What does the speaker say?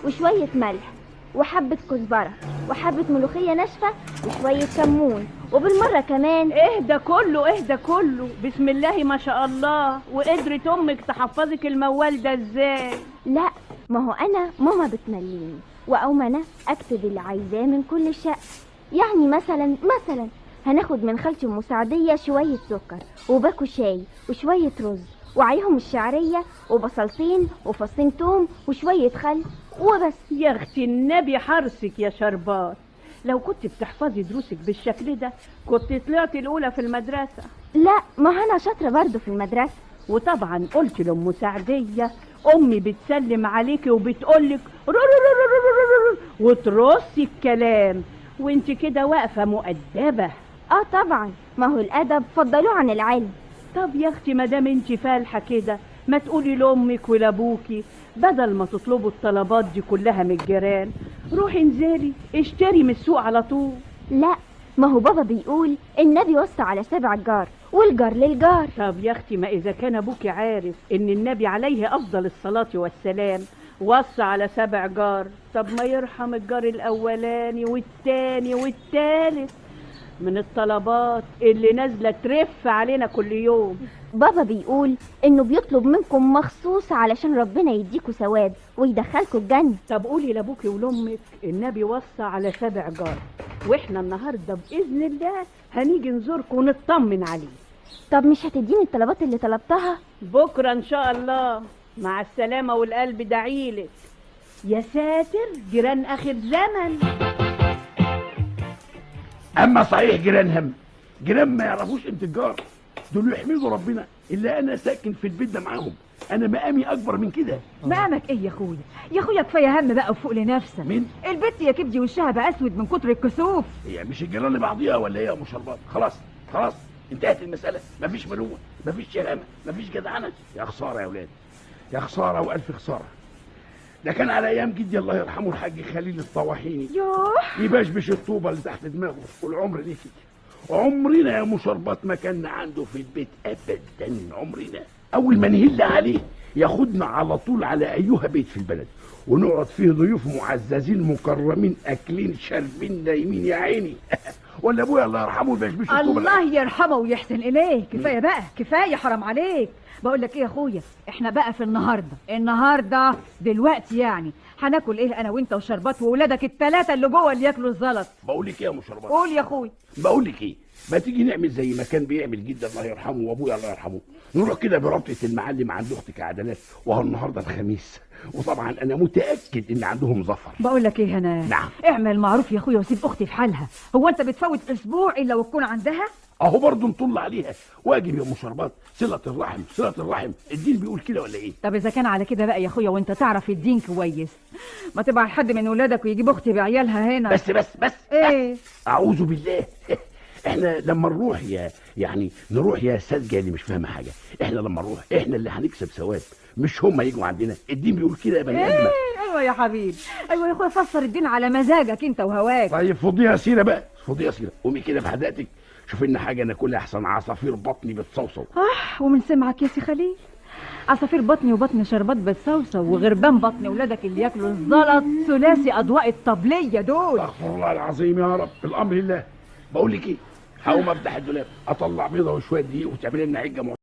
وشوية ملح وحبة كزبرة وحبة ملوخية ناشفة وشوية كمون، وبالمرة كمان. اهدى كله اهدى كله، بسم الله ما شاء الله. وقدرت امك تحفظك الموال ده ازاي؟ لا ما هو انا ماما بتمليني، واقوم انا اكتب اللي عايزاه من كل شقة. يعني مثلا هناخد من خالتي ام سعدية شوية سكر وباكو شاي وشوية رز وعيهم الشعرية وبصلتين وفصين توم وشوية خل وبس. يا اختي النبي حرصك يا شربات، لو كنت بتحفظي دروسك بالشكل ده كنت طلعتي الاولى في المدرسة. لا ما انا شاطرة برضه في المدرسة. وطبعا قلت لام سعدية امي بتسلم عليكي وبتقولك وترصي الكلام، وانت كده واقفة مؤدبة. اه طبعا، ما هو الادب فضلوه عن العلم. طب يا اختي ما دام انت فالحه كده ما تقولي لامك ولابوكي، بدل ما تطلبوا الطلبات دي كلها من الجيران، روحي انزلي اشتري من السوق على طول. لا ما هو بابا بيقول النبي وصى على 7 جار والجار للجار. طب يا اختي ما اذا كان ابوكي عارف ان النبي عليه افضل الصلاة والسلام وصى على 7 جار، طب ما يرحم الجار الاولاني والتاني والتالت من الطلبات اللي نازله ترف علينا كل يوم. بابا بيقول انه بيطلب منكم مخصوص علشان ربنا يديكوا ثواب ويدخلكوا الجنة. طب قولي لابوكي ولامك النبي وصى على 7 جار، واحنا النهارده باذن الله هنيجي نزوركم ونطمن عليه. طب مش هتديني الطلبات اللي طلبتها؟ بكره ان شاء الله. مع السلامة والقلب دعيلك. يا ساتر، جيران اخر زمن. اما صحيح جيران هم جيران ما يعرفوش قيمة الجار، دول يحمدوا ربنا الا انا ساكن في البيت ده معاهم، انا مقامي اكبر من كده. مقامك ايه يا اخويا؟ يا اخويا كفاية هم بقى وفوق لنفسك. مين؟ البت يا كبدي وشها بقى اسود من كتر الكسوف. هي مش الجيران لبعضيها ولا ايه يا ام شربات؟ خلاص خلاص انتهت المسالة، مفيش ملومه، مفيش شهامه، مفيش جدعنه. يا خسارة يا ولاد، يا خسارة والف خسارة. ده كان على ايام جدي الله يرحمه الحاج خليل الطواحيني، يوه يبشبش الطوبه اللي تحت دماغه والعمر ليه كده. عمرنا يا مشربات ما كان عنده في البيت ابدا، عمرنا. اول ما نهل عليه ياخدنا على طول على ايها بيت في البلد، ونقعد فيه ضيوف معززين مكرمين اكلين شاربين نايمين يا عيني. ولا ابويا الله يرحمه يبشبش الطوبه. الله يرحمه ويحسن اليه. كفاية بقى كفاية، حرام عليك. بقول لك ايه يا اخويا، احنا بقى في النهارده دلوقتي يعني هناكل ايه انا وانت وشربات وولادك الثلاثة اللي جوه اللي ياكلوا الزلط؟ بقول لك ايه يا ام شربات؟ قول يا اخويا. بقول لك ايه، ما تيجي نعمل زي ما كان بيعمل جدا الله يرحمه وابويا الله يرحمه، نروح كده بربطه المعلم عند اختك عدلات، وهو النهارده الخميس، وطبعا انا متاكد ان عندهم ظفر. بقول لك ايه هنا، نعم، اعمل معروف يا اخويا وسيب اختي في حالها. هو انت بتفوت اسبوع الا وتكون عندها؟ اهو برضه نطل عليها، واجب يا ام شربات، صله الرحم صله الرحم، الدين بيقول كده ولا ايه؟ طب اذا كان على كده بقى يا اخويا وانت تعرف الدين كويس، ما تبعت حد من ولادك ويجيب اختي بعيالها هنا. بس بس بس ايه؟ اعوذ بالله. احنا لما نروح يا يعني نروح يا ساذجة اللي مش فاهمه حاجة، احنا لما نروح احنا اللي هنكسب ثواب، مش هم يجوا عندنا. الدين بيقول كده يا بني ادم. ايوه يا حبيبي، ايوه يا اخويا، فسر الدين على مزاجك انت وهواك. طيب فضيها سيره بقى، فضيها سيره، قومي كده في حدقتك شوفي لنا حاجة ناكلها احسن عصافير بطني بتصوصو. ومن سمعك يا سي خليل، عصافير بطني وبطن شربات بتصوصو، وغربان بطن ولادك اللي ياكلوا الزلط ثلاثي اضواء الطبلية دول. استغفر الله العظيم يا رب، الامر لله. بقول لك ايه، هقوم افتح الدولاب اطلع بيضة وشوية دقيق وتعملي لنا عجة.